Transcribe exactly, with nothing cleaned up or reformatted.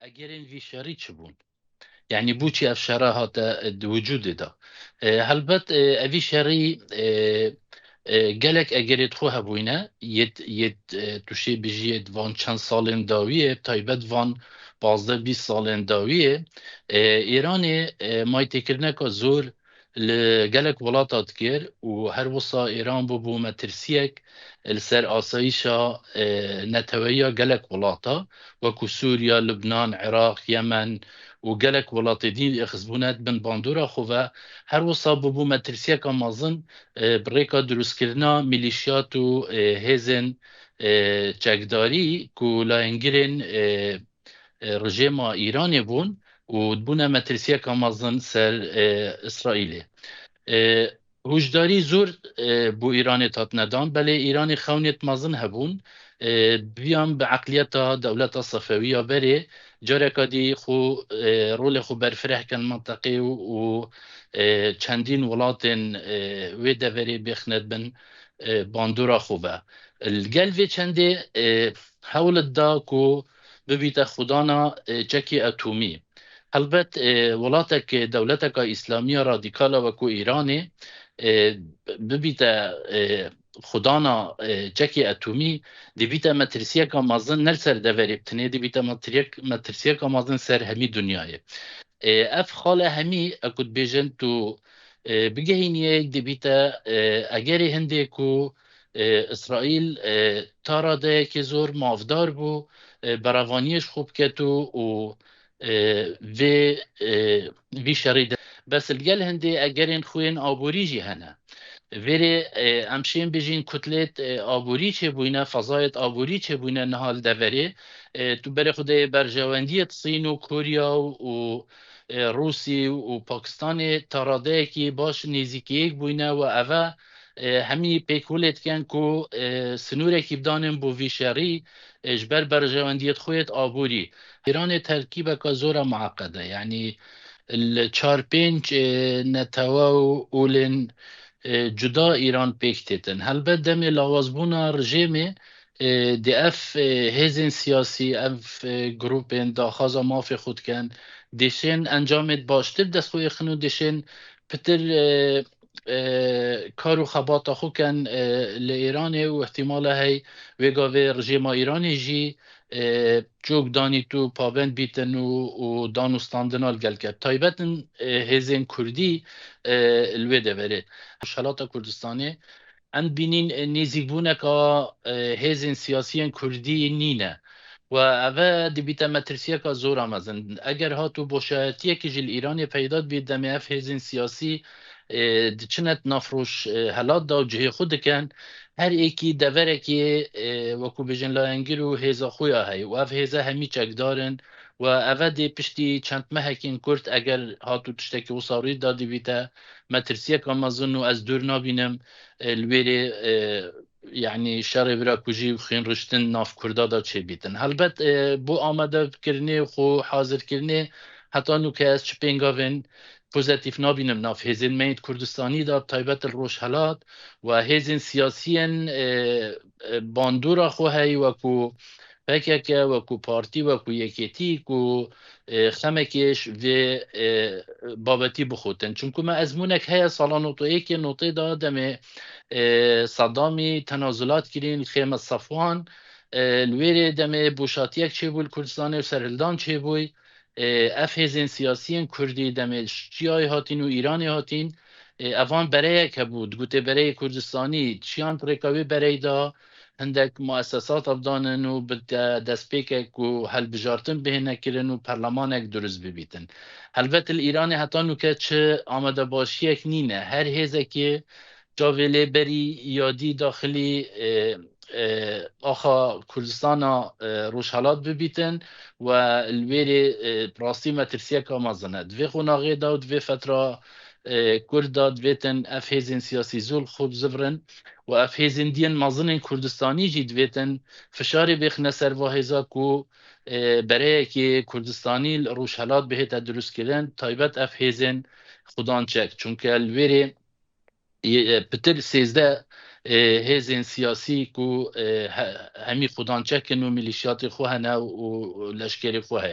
Egerên vî şerî çi bûn? Yanî bûçî ev şere hate di wicûdê de? E, helbet, e, evî şerî, e, e, gelek egerê xwe hebûyne, yê, yê, e, tu şê bijiyê van çend salên dawiyê, taybet van pazdeh bîst salên dawiyê, e, Îranê, e, maytêkirineka zor li gelek welata dikir û her wisa Îran bûbû metirsiyek li ser asayîşa, e, neteweyiya gelek welata, wekû Sûriya, Lubnan, Iraq, Yemen û gelek welatê din xistbûne bin bandora xwe ve. Her wisa bûbû metirsiyeka mezin, e, bi rêka dirustkirina milîşyat û, e, hêzên, e, çekdarî ku layengirên, e, e, rejêma Îranê bûn û bûne metirsiyeka mezin ser, e, Îsraîlê. E, hûşdarî zor, e, bo Îranê hatine dan, belê Îranê xewnêt mezin hebûn. E, biyan bi eqliyeta dewleta Sefewiya berê, careka dî xwe, e, rolê xwe berfireh ken menteqê û, û, e, çendîn welatên, e, wê deverê bêxnet bin, e, bandora xwe ve. Li gel vê çendê, e, hewl da ku bibîte xwedana, e, çekê etomî. Helbet, e, welatek, e, dewleteka îslamiya radîkal e wekû Îranê, e, bibîte, e, xwedana, e, çekê etomî, dibîte metirsiyeka mezin ne li ser deverê bi tenê, dibîte metiriyek-, metirsiyeka mezin ser hemî dinyayê. E, ev xale hemî, e, ku dibêjin tu, e, bigehîniyê, dibîte, e, egerê hindê ku, e, Îsraîl, e, ta radeyekê zor mafdar bû, e, berevaniyê ji xwe biketu û, e, vê, e, vî şerî de. Bes li gel hindê egerên xwe yên aborî jî hene. Vêrê, e, em şên bijîn kutlêt, e, aborî çêbûyne, fezayêt aborî çêbûyne niha li deverê. E, tu berê xwe de berjewendiyê Çîn û Korya û, û, e, Rûsî û Pakistanê ta radeyekî baş nêzîkiyêk bûyne û eve, e, hemî pêk wile dikin ku, e, sinûrekî bidanin bo vî şerî, e, ji ber berjewendiyêt xwe yêt aborî. Îranê terkîbeka zora mueqed e. Yanî li çar pênc, e, netewe û olên, e, cuda Îran pêk têtin. Helbet demê lawazbûna rejêmê, e, di ev, e, hêzên siyasî, ev, e, grûpên daxwaza mafê xwe dikin, dişên encamêt baştir dest xwe yêxin û dişên pitir, e, e, kar û xebata xwe ken, e, li Îranê û ihtimala hey wê gavê rejêma Îranê jî, e, çok danît û pabend bîtin û, û dan û standina li gel ket. Taybet in, e, hêzên Kurdî, e, li wê deverê. Rojhelata Kurdistanê em dibînîn, e, nêzîkbûneka, e, hêzên siyasiyên Kurdî nîne. Û eve dibîte metirsiyeka zora mezin. Eger hat û boşayetiyekî ji li Îranê peyda dibî, demê ev hêzên siyasî, e, diçine di nav roj, e, helat de û cihê xwe dikin, her êkî deverekê, e, wekû bêjin layengir û hêza xwe ya heye û ev hêze hemî çekdar in û eve dê piştî çend mehekên kurt eger hat û tiştekî wisa rûy da dibîte metirsiyeka mezin û ez dûr nabînim, e, li wêrê, e, yanî şerê bira kujî û xînriştin nav Kurda de çêbîtin. Helbet, e, bo amadekirinê û xwe hazirkirinê heta nûke ez çi pêngavên pozîtîf nabînim nav hêzên me yên Kurdistanî de, bi taybet li Rojhelat û hêzên siyasiyên, e, e, bandora xwe heye wekû P K K, wekû partî, wekû yekêtî ku, e, xemekê ji vê, e, babetî bixutin. Çimku me ezmûnek heye sala notê yekê notê de demê, e, Saddamî tenazulat kirîn li Xême Safwan, e, li wêrê demê boşatiyek çêbû li Kurdistanê û serhildan çêbûy. E, ev hêzên siyasiyên Kurdî demê ji çiyayê hatîn û Îranê hatîn, e, evan bereyek hebû, digotê bereyê Kurdistanî, çiyan rêka wê bereyê de hindek muessesat avdanin û bi de-, destpêkek û helbijartin bihêne kirin û perlemanek dirust bibîtin. Helbet li Îranê heta nûke çi amadebaşiyek nîne. Her hêzekê çavê lê berî ya dî daxilî, e, e, axa Kurdistana, e, Rojhelat bibîtin û li wêrê, e, rastî metirsiyeka mezin e. Di vê qonaxê de û di vê fetra, e, kurt de divêtin ev hêzên siyasî zû li xwe bizivirin û ev hêzên diyên mezinên Kurdistanî jî divêtin fişarê bêxine ser va hêza ku, e, bereyekê Kurdistanî li Rojhelat bihête dirustkirin, taybet ev hêzên xudançek. Çunke li wêrê, e, pitir sêzdeh, e, hêzên siyasî ku, e, he-, hemî xudançek in û milîşyatê xwe hene û leşkerê xwe heye.